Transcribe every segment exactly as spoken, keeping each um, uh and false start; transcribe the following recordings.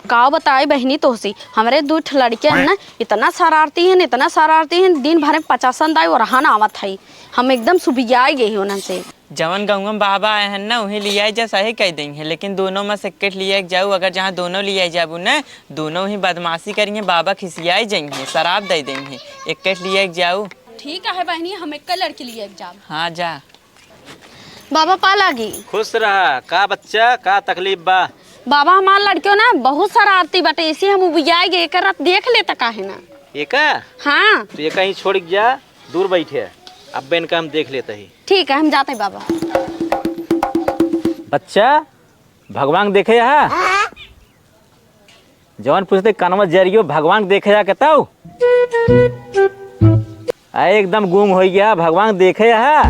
का बताई बहिनी तोहसी, हमरे दू ठे लड़के हैं ना, इतना शरारती हैं, इतना शरारती हैं, दिन भर में पचासन दाई ओरहन आवत है। हम एकदम सुबियाई गई उन्हन से। जवन गउँवा में बाबा आए हैं ना, उहीं लियाई जा, सही कह देंगे, लेकिन दोनों में से एक ठे लियाई जाऊ। अगर जहाँ दोनों लियाई जाबू ना, दोनों ही बदमाशी करेंगे, बाबा खिसियाई जाएंगे, शराब दे देंगे। एक ठे लियाई जाऊ। ठीक है बहिनी, हम एक लड़की लियाई जाब। हाँ, जा। बाबा, पा लागी। खुश रहा। का बच्चा, का तकलीफ बा? बाबा, हमार लड़कियों ना बहुत शरारती बाटे, इसे हम उबियाई गए, एकर रात देख लेता काहे ना। एका? हाँ। तो एका ही छोड़ के जा, दूर बैठे, अब इनका हम देख लेते ही। ठीक है, हम जाते बाबा। बच्चा, भगवान देखे यहाँ। जवन पूछते कनवा जरियो भगवान देखे जाके तऊ। आ एकदम गुम हो गया, भगवान देखे हा।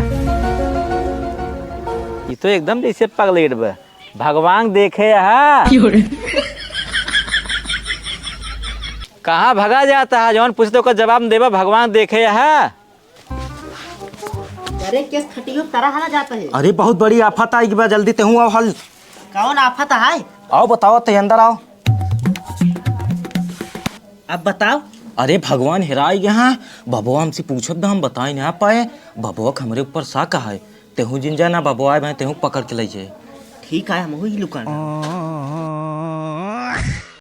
ये तो एकदम जैसे पगलेट बा। भगवान देखे हा। कहाँ भगा जाता है? जवन पूछते ओकर जवाब देबा, भगवान देखे हा। अरे केस खटियो तरह हला जाता है। अरे बहुत बड़ी आफत आई बा, जल्दी तेहू आओ हल। कौन आफत है? आओ बताओ ते अंदर आओ। अब बताओ। अरे भगवान हेराई गया है, बबुआ हमसे पूछत बा, हम बताई ना पाए। बबुआ के हमरे ऊपर शक है, तेहू जिन जाना बबुआ आए भाई तेहू पकड़ के ले जाए। ठीक है, हम वही लुकाना।